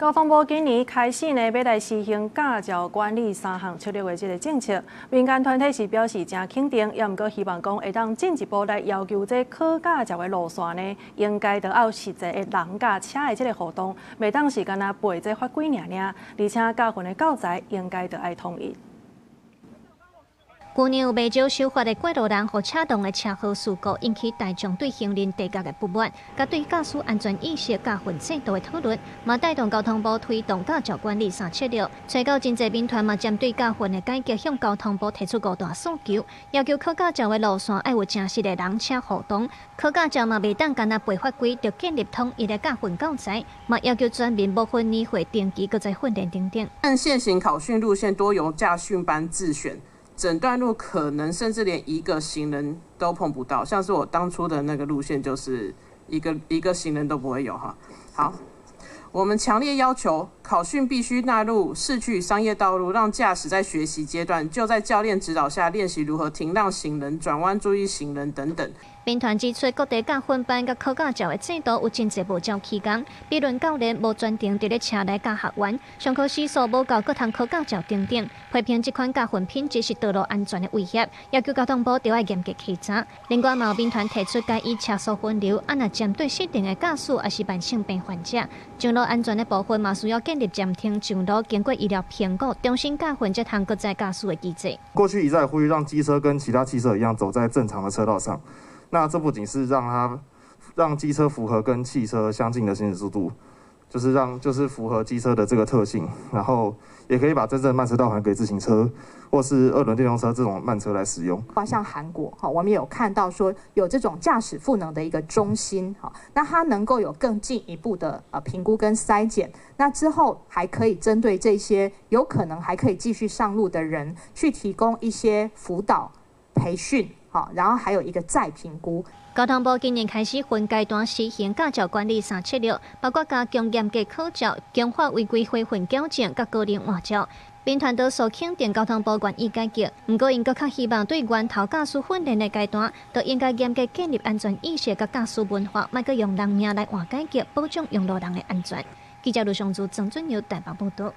交通部今年開始呢，欲來實行駕照管理三項策略的這个政策，民間團體是表示誠肯定，也毋過希望講會當進一步來要求這考駕照的路線呢，應該著愛有實際的人佮車的這个互動，袂當是干焦背這法規爾爾，而且駕訓的教材應該著愛統一。舊年有袂少守法的過路人，予車動的車禍事故，引起大眾對行人地格的不滿，佮對駕駛安全意識、駕訓制度的討論，嘛帶動交通部推動駕照管理三策略。揣到真濟民團嘛針對駕訓的改革，向交通部提出五大訴求，要求考駕照的路線愛有誠實的人車互動，考駕照嘛袂當干焦背法規，著建立統一的駕訓教材，嘛要求全民無分年歲定期閣再訓練等等。但現行考訓路線多由駕訓班自選。整段路可能甚至連一個行人都碰不到，像是我當初的那個路線，就是一個一個行人都不會有哈。好，我們強烈要求考訓必須納入市區商業道路，讓駕駛在學習階段就在教練指導下練習如何停讓行人、轉彎注意行人等等。民團指出，各地駕訓班佮考駕照的制度有真濟無照期工，比如教練無專程佇咧車內教學員，上課時數無夠，閣通考駕照等等，批評這款駕訓品質是道路安全的威脅，要求交通部著愛嚴格稽查。另外，嘛有民團提出改以車速分流，啊若針對特定的駕駛抑是慢性病患者，上路安全的部分嘛需要建立暫停上路經過醫療評估，重新駕訓這項閣再駕駛的機制。過去一再呼籲讓機車跟其他汽車一樣走在正常的車道上。那這不僅是讓它讓機車符合跟汽車相近的行駛速度，就是讓就是符合機車的這個特性，然後也可以把真正慢車道還給自行車或是二輪電動車這種慢車來使用。包括像韓國哈，我們有看到說有這種駕駛賦能的一個中心哈，那它能夠有更進一步的評估跟篩檢，那之後還可以針對這些有可能還可以繼續上路的人，去提供一些輔導培訓。好，然後還有一個再評估。交通部今年開始分階段實行駕照管理三策略，包括加強嚴格考照、強化違規回訓矯正、佮高齡換照。民團多數肯定交通部願意改革，毋過𪜶閣較希望對源頭駕駛訓練的階段，都應該嚴格建立安全意識佮駕駛文化，莫閣用人命來換改革，保障用路人的安全。記者盧尚祖、曾俊耀台北報導。